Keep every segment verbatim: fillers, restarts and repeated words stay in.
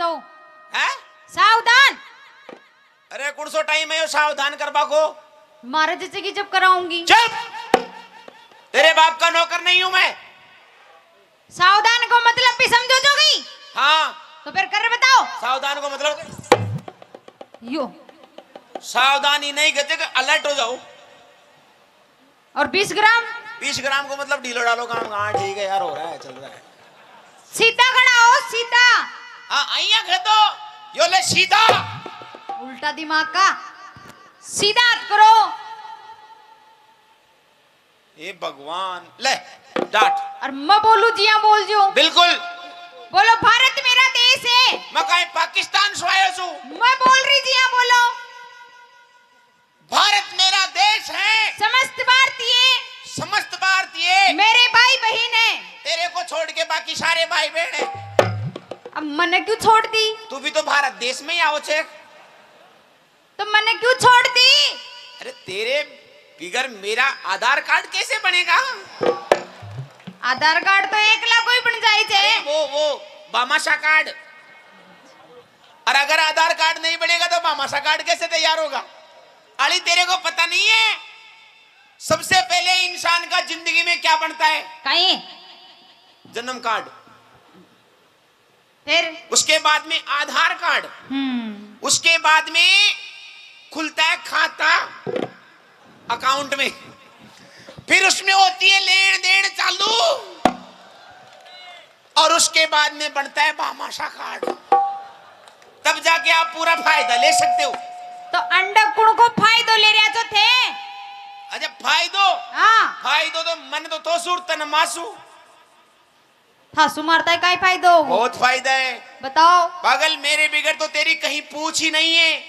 तो है? सावधान। अरे, कौन सो टाइम है यो सावधान करवा को? मारे जैसे की जब कराऊंगी। चुप। तेरे बाप का नौकर नहीं हूं मैं। सावधान को मतलब भी समझो जोगी? हाँ। तो फिर कर बताओ। सावधान को मतलब यो। सावधानी नहीं कहते कि अलर्ट हो जाओ। और बीस ग्राम? बीस ग्राम को मतलब ढीलो डालो काम। हाँ, ठीक है यार, हो रहा है, चल रहा है। सीधा खड़ा हो, सीधा। हाँ, अइया कह दो, यो ले सीधा। उल्टा दिमाग का, सीधा हाथ करो। हे भगवान, ले डांट। और मैं बोलूं जिया बोल जो। बिल्कुल। बोलो, भारत मेरा देश है। मैं कहीं पाकिस्तान से आयो छू? मैं बोल रही जिया बोलो। भारत मेरा देश है। समस्त भारतीय। समस्त भारतीय। मेरे भाई बहन है। तेरे को छोड़ के बाकी सारे भाई बहन है। अब मने क्यों छोड़ दी? तू भी तो भारत देश में ही आओ छे। तो मने क्यों छोड़ दी? अरे, तेरे बिगर मेरा आधार कार्ड कैसे बनेगा? आधार कार्ड तो एकला कोई बन जाए छे। अरे, वो, वो बामाशा कार्ड। और अगर आधार कार्ड नहीं बनेगा तो मामाशा कार्ड कैसे तैयार होगा? अली, तेरे को पता नहीं है, सबसे पहले इंसान का जिंदगी में क्या बनता है? कहीं। जन्म कार्ड। फिर? उसके बाद में आधार कार्ड। हम्म। उसके बाद में खुलता है खाता अकाउंट में, फिर उसमें होती है लेन देन चालू। और उसके बाद में बनता है बामाशा कार्ड, तब जाके आप पूरा फायदा ले सकते हो। तो अंडा कुण को फायदो ले रहा जो थे? अच्छा, फायदो? हाँ। फायदो तो मन तो तो सुरतन मासू। थासू मारता है, काई फायदो होगो? बहुत फायदा है। बताओ। पागल, मेरे बिगर तो तेरी कहीं पूछ ही नहीं है।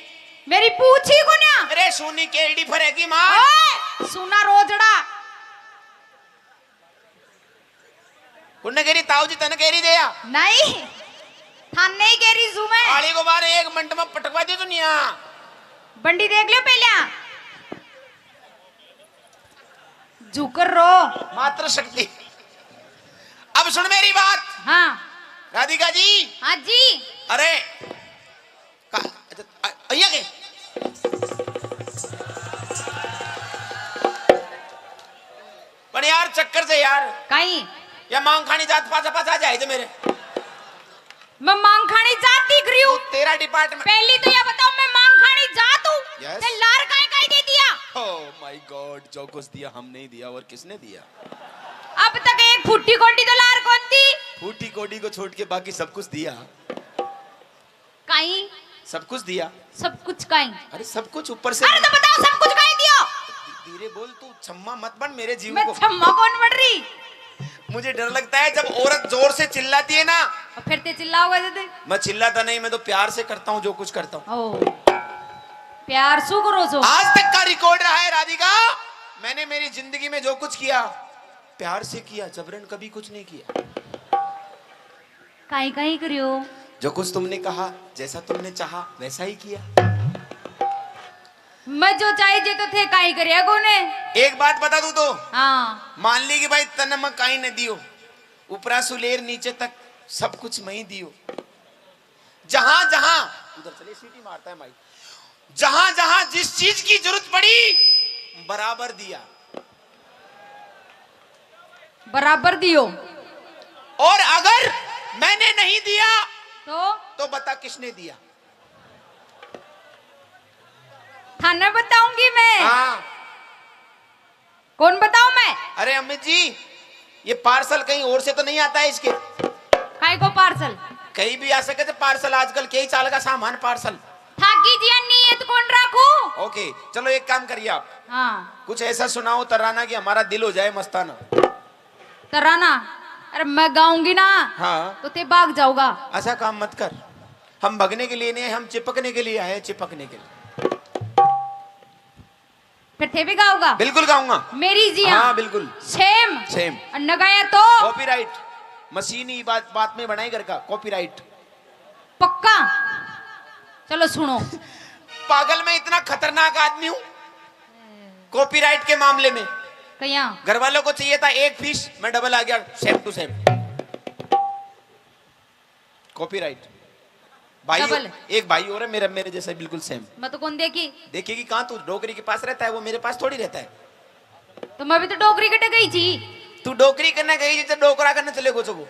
मेरी पूछ ही कोन्या। अरे, सोनी केरड़ी फरेगी मार। ओए, सोना रोजड़ा। उनने केरी ताऊ जी तने केरी दे या? नहीं, थाने ही केरी जू मैं। आली को बार एक मिनट में पटकवा दियो तो नहीं आ। बंडी देख लियो पहले। झुकर रो। मात्र शक्ति। अब सुन मेरी बात। हाँ। राधिका जी। हाँ जी। अरे, का-, अच्छा, अ-, अइया के? पण यार, चक्कर से यार। काई? या मांग खानी जात पाछा पाछा आ जाए जे मेरे। मैं मांग खानी जात दिख रही हूँ। तू, तेरा डिपार्टमेंट। पहली तो ये बताओ, मैं मांग खानी जात हूँ? यस। ते लार काय काय दे दिया? Oh my God, जो कुछ दिया हम नहीं दिया, और किसने दिया? अब तक एक फूटी कोडी तो लार कौन दी? फूटी कोडी को छोड़ के बाकी सब कुछ दिया। काई? सब कुछ दिया। सब कुछ काई? अरे, सब कुछ ऊपर से। अरे, तो बताओ, सब कुछ काई दियो? धी-, धीरे बोल, तू छम्मा मत बन मेरे जीव मैं को। छम्मा कौन बन रही? मुझे डर लगता है जब औरत जोर से चिल्लाती है ना। और फिर ते चिल्लाओगा जदे? मैं चिल्लाता नहीं, मैं तो प्यार से करता हूँ जो कुछ करता हूँ। ओ, प्यार सु करो जो। आज तक का रिकॉर्ड रहा है राधिका, मैंने मेरी जिंदगी में जो कुछ किया, प्यार से किया, जबरन कभी कुछ नहीं किया। काई काई करियो? जो कुछ तुमने कहा, जैसा तुमने चाहा, वैसा ही किया। मैं जो चाहिए तो थे काई करिया कोने। एक बात बता दूं तो? हाँ। मान ली कि भाई तन्ने मैं काई न दियो, ऊपरा सुलेर नीचे तक सब कुछ मैं ही दियो। जहां जहां, उधर चले, सीटी मारता है माई, जहां जहां जिस चीज की जरूरत पड़ी, बराबर दिया। बराबर दियो। और अगर मैंने नहीं दिया, तो? तो बता किसने दिया? थाने बताऊंगी मैं। हाँ। कौन बताऊं मैं? अरे अमित जी, ये पार्सल कहीं और से तो नहीं आता है इसके? काय को पार्सल? कहीं भी आ सके थे पार्सल, आजकल के ही चाल का सामान पार्सल। थाकी जिया नीयत कौन राखू? ओके, चलो एक काम करिए आप। हाँ। कुछ ऐसा सुनाओ तराना कि हमारा दिल हो जाए मस्ताना। तराना? अरे मैं गाऊंगी ना, हाँ। तो ते भाग जाओगा। ऐसा काम मत कर, हम भगने के लिए नहीं आए, हम चिपकने के लिए आए हैं, चिपकने के लिए। फिर थे भी गाओगा? बिल्कुल गाऊंगा। मेरी जिया। हाँ, बिल्कुल। सेम। सेम। और न गाया तो? कॉपीराइट। मशीनी बात, बात में बनाए घर का कॉपीराइट। पक्का? चलो सुनो। पागल, मैं इतना खतरनाक आदमी हूँ कॉपीराइट के मामले में। कहिया? घर वालों को चाहिए था एक फीस, मैं डबल आ गया, सेम टू सेम। कॉपीराइट। भाई, डबल। एक भाई और है मेरा, मेरे जैसा बिल्कुल सेम। मैं तो कौन देखी? देखिए कि कहाँ तू डोकरी के पास रहता है, वो मेरे पास थोड़ी रहता है। तो मैं भी तो डोकरी कटे गई थी। तू डोकरी करने गई थी तो डोकरा करने चले गो चबो।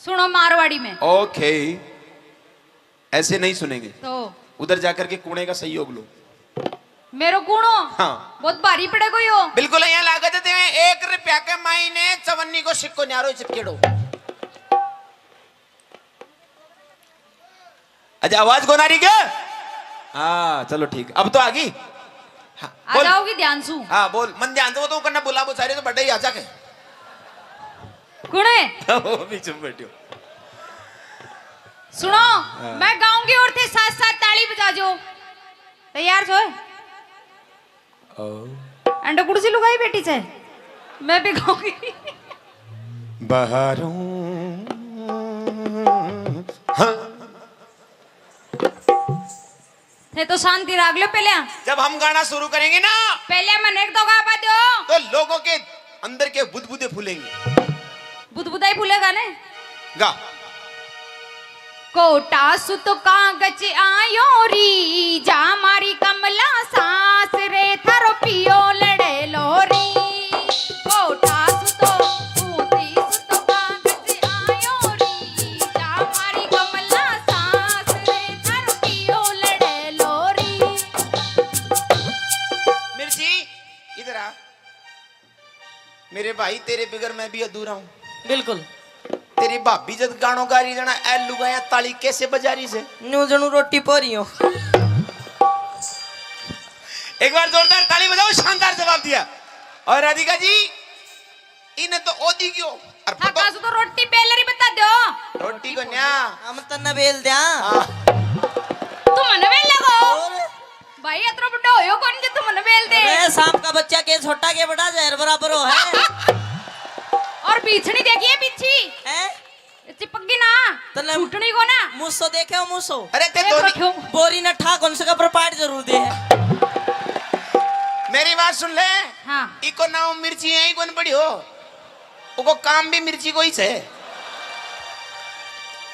सुनो मारवाड़ी में। ओके, ऐसे नहीं सुनेंगे। तो उधर जाकर के कुणे का सहयोग लो। मेरो कुणो? हाँ। बहुत भारी पड़ेगो यो। बिल्कुल, यहाँ लागत है तेरे एक रुपया के मायने चवन्नी को सिक्को न्यारो चिपकेड़ो। अच्छा, आवाज कौन आ रही क्या? हाँ, चलो ठीक, अब तो आ गई। हाँ, आ बोल। जाओगी ध्यान सू। हाँ, बोल, मन ध्यान से, वो तो करना बुला, वो सारे तो बड़े ही आ जाके। कुणे? वो बीच में बैठो। सुनो, हाँ। मैं गाऊंगी और थे साथ साथ ताली बजा जो। तैयार जो? ओ। अंडे कुर्सी लुगाई बैठी छे, मैं भी गाऊंगी। बहारों, हाँ। थे तो शांति राख लो पहले। जब हम गाना शुरू करेंगे ना, पहले मने एक दो गाबा दो। तो लोगों के अंदर के बुदबुदे फूलेंगे। बुदबुदा ही फूलेगा ने। गा। कोटा सु तो कागज आयो री, जा मारी कमला सास रे, थारो पियो लड़े लो री। कोटा सु तो, ऊटी सु तो कागज आयो री, जा मारी कमला सास रे, थारो पियो लड़े लो री। मिर्ची, इधर आ। मेरे भाई, तेरे बगैर मैं भी अधूरा हूँ। बिल्कुल। तेरी भाभी जब गाणो गा रही जना, ए लुगाया ताली कैसे बजा रही से? न्यू जनू रोटी पो रही हो। एक बार जोरदार ताली बजाओ, शानदार जवाब दिया। और राधिका जी, इन्हें तो ओदी क्यों? और थाका सु तो रोटी बेल रही बता दो। रोटी को न्या। हम तन्ने बेल द्या। हाँ। तू मने बेल लगो। और? भाई, अतरो बड़ा होयो कौन जे तू मने बेल दे? अरे, सांप का बच्चा के छोटा के बड़ा, जहर बराबर हो है। और बीछनी देखिए, बिच्छी। हैं? चिपक गई ना, तन्ने छूटनी को ना। मूसो देखे हो, मूसो? अरे, ते देख दोनी रखो। बोरी ने ठा कौन से का पर पाट जरूर दे है। मेरी बात सुन ले। हाँ। इको नाम मिर्ची है, ही कौन बड़ी हो? उको काम भी मिर्ची को ही छे।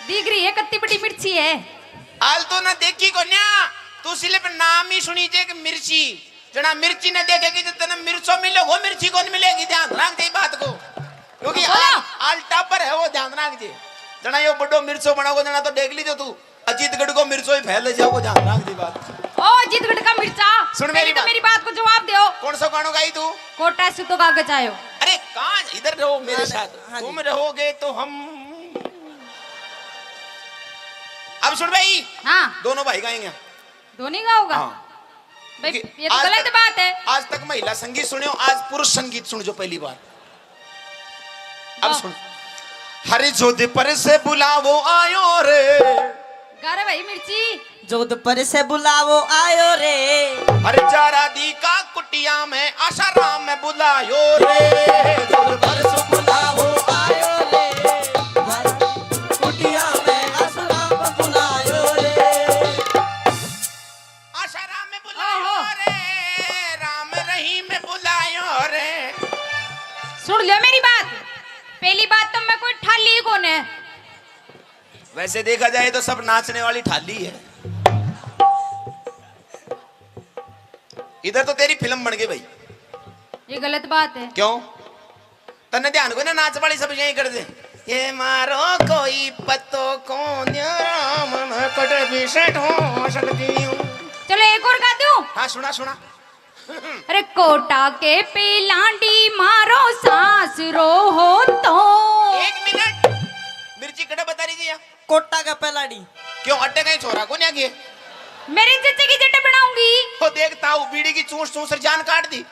दिख रही है, कत्ती बड़ी मिर्ची है। आल तो ना देखी कोन्या, तू सिर्फ नाम ही सुनी जे कि मिर्ची। जना मिर्ची ने देखेगी तो तने मिर्चो मिलेगो, मिर्ची कौन मिलेगी? ध्यान रख दे बात को, क्योंकि बोलो। आल, आल टापर है वो, ध्यान रख दे। जना यो बड़ो मिर्चो बनाओ, जना तो देख लीजो तू, अजीतगढ़ को मिर्चो ही फैल जाओ, ध्यान रख दे बात। ओ अजीतगढ़ का मिर्चा, सुन मेरी पहले तो बात। मेरी बात को जवाब दो। कौन सा गाणो गाई तू? कोटा से तो कागज आयो। अरे कहाँ, इधर रहो मेरे हाँ, साथ। हाँ जी। तुम रहोगे तो हम। अब सुन भाई, हाँ। दोनों भाई गाएंगे। दोनों गाओगा? हाँ। भाई, क्योंकि ये तो आज गलत तक, बात है। आज तक महिला संगीत सुने हो, आज पुरुष संगीत सुन जो पहली बार। अब वाह। सुन। हरे जोधपुर से बुलावो आयो रे। गा रे भाई मिर्ची। जोधपुर से बुलावो आयो रे। हरे चारा दी का कुटिया में आसाराम में बुलायो रे। जोधपुर से बुलावो आयो रे। कुटिया में आसाराम में बुलायो रे। आसाराम में बुलायो ओहो। रे, राम रहीम में बुलायो रे। सुन लियो मेरी बात, पहली बात तो मैं कोई ठाली ही कोने। वैसे देखा जाए तो सब नाचने वाली ठाली है। इधर तो तेरी फिल्म बन गई भाई। ये गलत बात है। क्यों? तन्ने ध्यान कोई ना, नाच वाली सब यही कर दे। ये मारो कोई पतो कौन, राम में कट भी सेठ हो सकती हूँ। चलो एक और गा दूं। हाँ, सुना, सुना। अरे कोटा के पेलांडी मारो सास रो हो तो। एक मिनट, मिर्ची कड़ा बता रही थी या? कोटा का पेलांडी। क्यों, अड्डे कहीं छोरा को नहीं आगे? मेरे चचे की जट बनाऊंगी। ओ देख ताऊ, बीड़ी की चूस चूस जान काट दी।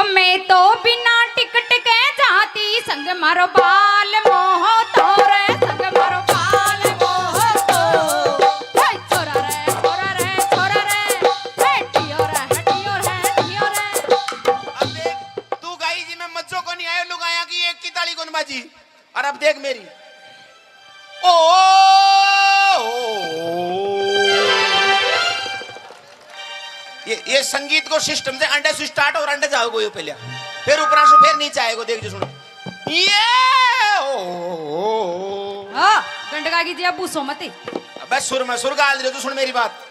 मैं तो बिना टिकट के जाती, संग मारो बाल मोह तो रे, संग मारो बाल मोह तो। हे छोरा रे, छोरा रे, छोरा रे, हे टियो रे, हे टियो रे, टियो रे। अब देख, तू गाई जी में मज्जो को नहीं आयो, लुगाया की एक की ताली कौन बाजी? और अब देख मेरी। ओ, ओ, ओ, ओ। ये, ये संगीत को सिस्टम से अंडे से स्टार्ट और अंडे जाओगे यो पहले, फिर ऊपर से फिर नीचे आएगा। देख जो सुनो, ये ओ, ओ, ओ, ओ। डगा की जी, अब पूछो मत। अबे सुर में सुर गाल रहे, तू सुन मेरी बात।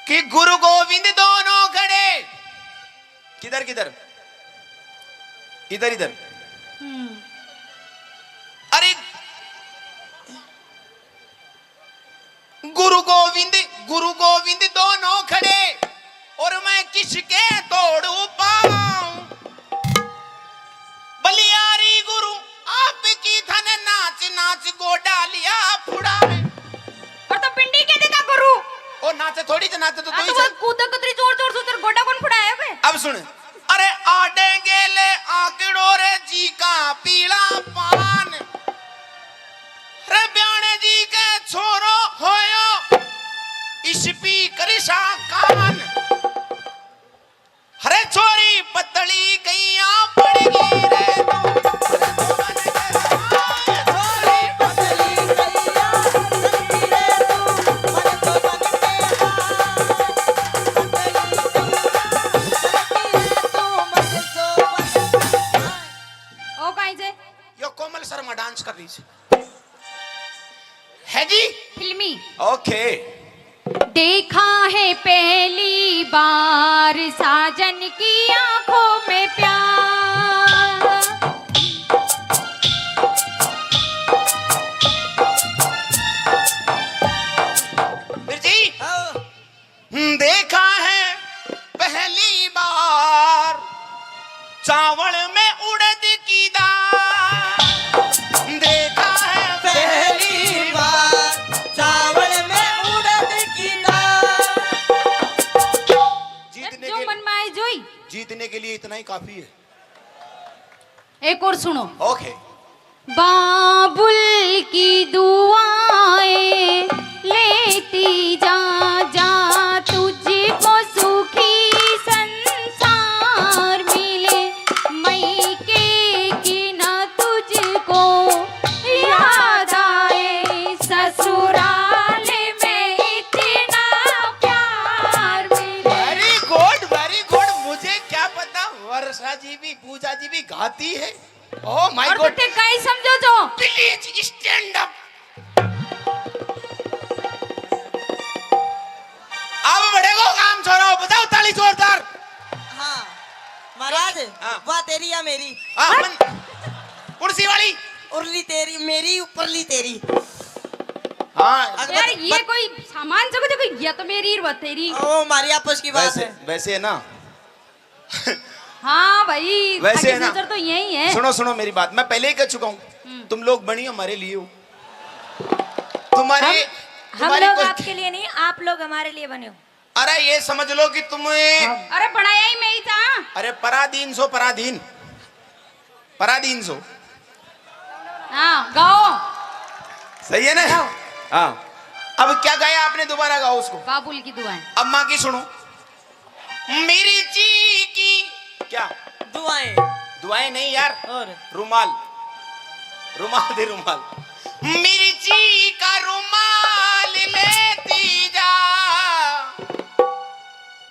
कि गुरु गोविंद दोनों खड़े, किधर, किधर? इधर, इधर। हम्म। अरे, गुरु गोविंद, गुरु गोविंद दोनों खड़े, और मैं किसके तोड़ू पाऊं? बलियारी गुरु आपकी, थने नाच नाच गोडा लिया फुड़ा है। और तो पिंडी के देता गुरु। ओ नाचे थोड़ी ज, नाचे तो हाँ, तू तो ही वो चल। कूदे कतरी जोर जोर से, तेरे गोडा कौन फुड़ाया बे? अब सुन, अरे आडे गेले आकड़ो रे जी का पीला पान, रे ब्याणे जी के छोरो होयो स्पीकर सा कान। अरे छोरी पतली कैया पड़ गई रे तू। अरे छोरी पतली कैया पड़ गई रे तू। ओ काई जे? यो कोमल शर्मा डांस कर रही थी। है जी? फिल्मी। ओके। देखा है पहली बार साजन की आंखों में प्यार। फिर जी? हाँ। हम्म, देखा है पहली बार चावल में उड़द की दाल। देखा है पहली बार चावल में उड़द की दाल। जीतने जो के, मन में आए जोई। जीतने के लिए इतना ही काफी है। एक और सुनो। ओके। बाबुल की दुआएं लेती जा, जा तुझको सुखी संसार मिले। मैके की ना तुझको याद आए, ससुराल में इतना प्यार मिले। Very good, very good। मुझे क्या पता वर्षा जी भी, पूजा जी भी गाती है। Oh my God। और तो ते काई समझो जो? Please stand up। अब बढ़ेगो काम छोरो, बजाओ ताली जोरदार। हाँ, महाराज, हाँ। वाह तेरी या मेरी। हाँ, मन, कौन सी वाली? उरली तेरी मेरी, ऊपरली तेरी। हाँ। अगर यार, बत-, ये बत- कोई सामान जगह जगह, ये तो मेरी, वो तेरी। ओ, हमारी आपस की बात वैसे, है। वैसे है ना, हाँ भाई, वैसे है ना, नजर तो यही है। सुनो, सुनो मेरी बात, मैं पहले ही कह चुका हूँ, हम्म। तुम लोग बनी हमारे लिए हो। तुम्हारे, हम, हम तुम्हारी लोग कोई आपके लिए नहीं, आप लोग हमारे लिए बने हो। अरे ये समझ लो कि तुम, अरे बनाया ही मैं ही था। अरे पराधीन सो, पराधीन, पराधीन सो। हाँ, गाओ। सही है ना? गाओ। हाँ। अब क्या गाया आपने, दोबारा गाओ उसको। बाबुल की दुआएं। अब माँ की सुनो। मिर्ची की क्या? दुआएं। दुआएं नहीं यार। और? रुमाल। रुमाल दे, रुमाल। मिर्ची का रुमाल लेती जा,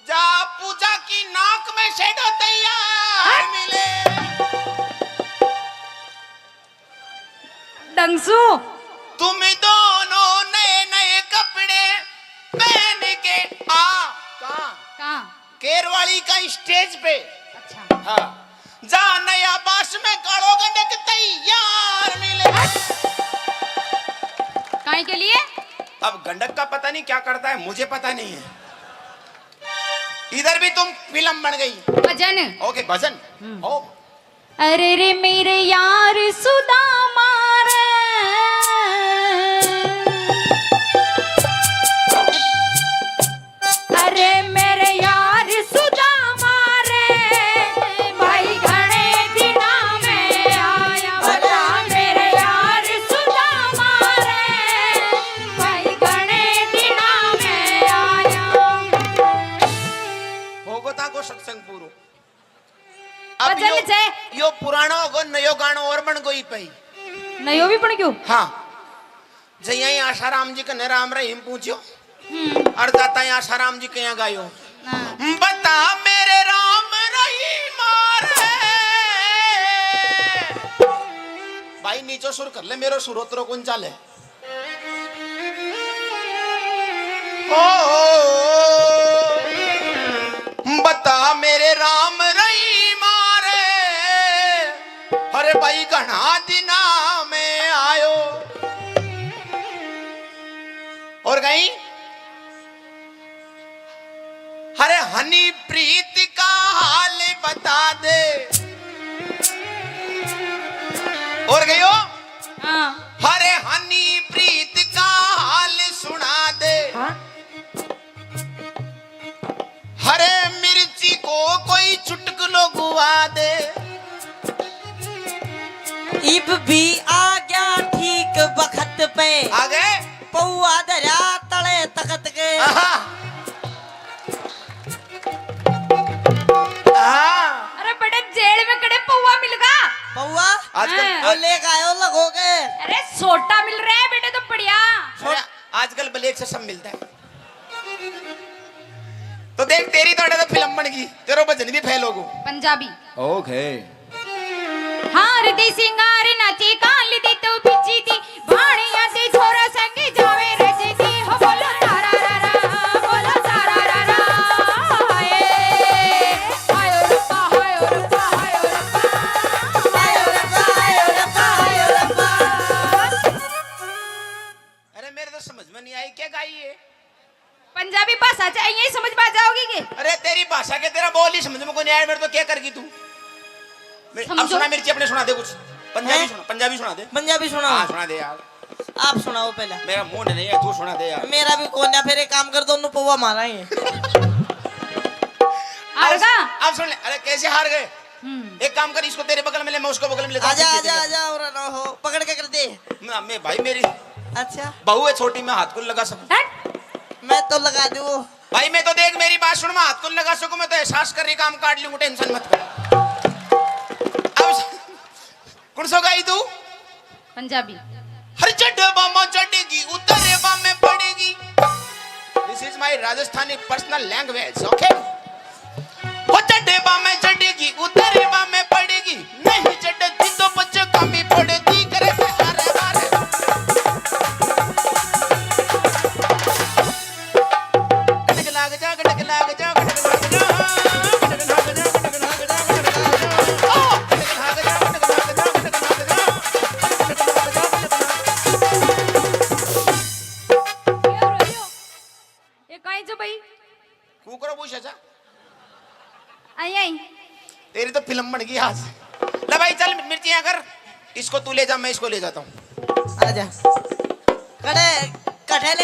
जा पूजा की नाक में शेडो तैयार मिले। डंगसू। तुम दोनों नए नए कपड़े पहन के आ। कहाँ? कहाँ? केरवाली का स्टेज पे। अच्छा। हाँ। जा नया बास में कालो गंडक तैयार मिले। काहे के लिए? अब गंडक का पता नहीं क्या करता है, मुझे पता नहीं है। इधर भी तुम फिल्म बन गई। भजन। ओके, भजन। हम्म। ओ। अरे रे मेरे यार सुदामा रे, अरे मेरे यार सुदामा रे, भाई घणे दिना में आया। बता मेरे यार सुदामा रे, भाई घणे दिना में आया। होगो ताको सत्संग पूरो। अब बदल यो, जाए। यो पुराणो होगो, नयो गाणो और बन गई पई। नयो भी बन गयो? हाँ। जइया ही आशाराम जी कने राम रहीम पूछ्यो। हम्म। और जाता ही आशाराम जी के यहाँ गायो। हाँ। बता मेरे राम रहीम रे। भाई नीचो सुर कर ले, मेरो सुर उतरो कौन चाले। ओ, बता मेरे राम रहीमा रे, अरे भाई घणा दिना में आयो। और कहीं, अरे हनी प्रीत का हाल बता दे। और गयो, हाँ। अरे हनी प्रीत का हाल सुना दे। हाँ। अरे मिर्ची को कोई चुटकुलो गुआ दे। इब भी आ गया ठीक बखत पे। आ गए? पौआ धरा तले तखत के। आहा। आहा। अरे बड़े जेल में कड़े पौआ मिल गा। पौआ? आजकल हाँ। वो लेके आयो लगो के। अरे सोटा मिल रहा है बेटे तो बढ़िया। अरे आजकल ब्लैक से सब मिलता है। तो देख, तेरी तो अड़े तो फिल्म बन गई, तेरो भजन भी फेल हो गो। पंजाबी। ओके। हार दी सिंगार नाची काल दी तू बिची दी, भाणिया दी छोरा संगी जावे रजी दी। हो बोलो तारा रा रा, बोलो तारा रा रा। हाय, हाय रब्बा, हाय रब्बा, हाय रब्बा। हाय रब्बा, हाय रब्बा, हाय रब्बा। अरे मेरे तो समझ में नहीं आई क्या गाई है। पंजाबी भाषा च यही समझ पा जाओगी के? अरे तेरी भाषा के, तेरा बोल ही समझ में कोनी आया, मेरे तो क्या करगी तू? मैं, अब समझो। सुना मिर्ची, अपने सुना दे कुछ। पंजाबी हैं? सुना, पंजाबी सुना दे। पंजाबी सुनाओ। हाँ, सुना दे यार। आप सुनाओ पहले। मेरा मूड नहीं है, तू सुना दे यार। मेरा भी कोन्या, फिर एक काम कर, दोनों पौवा मारा ही। हार अब, गा? अब सुन ले, अरे कैसे हार गए? हम्म। एक काम कर, इसको तेरे बगल में ले, मैं उसको बगल में लेता हूँ, आजा, पीछे आजा, से। आजा, और ना हो, पकड़ के कर दे। ना, मैं भाई मेरी अच्छा। बहू है छोटी, मैं हाथ को लगा सकूं। हट। मैं तो लगा दूं। भाई मैं तो, देख मेरी बात सुन, मैं हाथ को लगा सकूं, मैं तो एहसास कर रही काम काट लूंगा, टेंशन मत कर। अब स-, कौन सो गाई तू? पंजाबी। हर चढ़े बामा चढ़ेगी, उतरे बामे पड़ेगी। This is my Rajasthani personal language, okay? हो चढ़े बामे चढ़ेगी, उतरे बामे पड़ेगी, नहीं चढ़ती तो पच्चे कमी पड़ती करे से हारे हारे। गटक लाग जा, गटक लाग जा, गटक लाग जा, गटक लाग जा, गटक लाग जा, गटक लाग जा। ओ, गटक लाग जा, गटक लाग जा, गटक लाग जा, गटक लाग जा, गटक लाग जा। यो रो, यो। ये काई जो भाई? कुकरो पूछ, अच्छा। आई, आई। तेरी तो फिल्म बन गई आज। ले भाई, चल मिर्चियां कर, इसको तू ले जा, मैं इसको ले जाता हूँ। आजा। कड़े, कठे ले